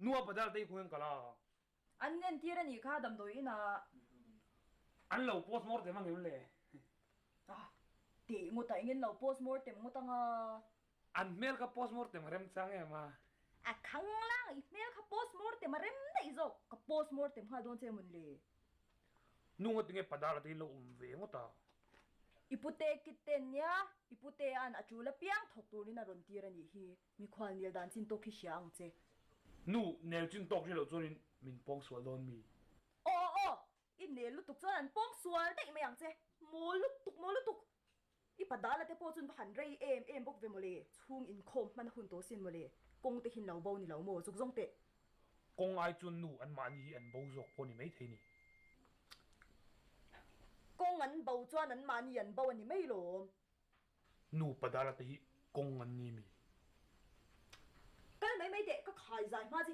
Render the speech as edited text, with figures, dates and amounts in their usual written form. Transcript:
Nua badal te hi khawian kal a. An entir a nih kha damdawi inah. An lo postmortem ang em le? Ah, tih ngawt ah engin lo postmortem ngawt ang a. An hmel kha postmortem a rem chang em a? A khang lang, i hmel kha postmortem a rem daih zawk, ka postmortem nghal dawn che mawn le. Nu ngawt tinge padal ate hi lo awm ve ngawt a? I pute kit te nia, i pute an a tul apiang thawk turin a rawn tir a nih hi. Mikhual nel dan chin tawk hi hria ang che. Nu, nel chin tawk hre loh chuanin min pawng sual dawn mi? Aw aw aw! I nel lutuk chuan an pawng sual daih mai ang che. Maw lutuk, maw lutuk! I padala te pawh chuan va han rei em em bawk ve mawle, chhung inkhawm hman a hun tawh sin mawle, kawng te hin lo bo ni lo maw zuk zawng teh. Kawng ai chuan nu an mahni hi an bo zawk pawh ni maithei ni. Kawng an bo chuan an mahni an bo a ni mai lawm. Nu Padala te hi kawng an ni mi? Kal mai mai teh, ka khai zai hma che hi.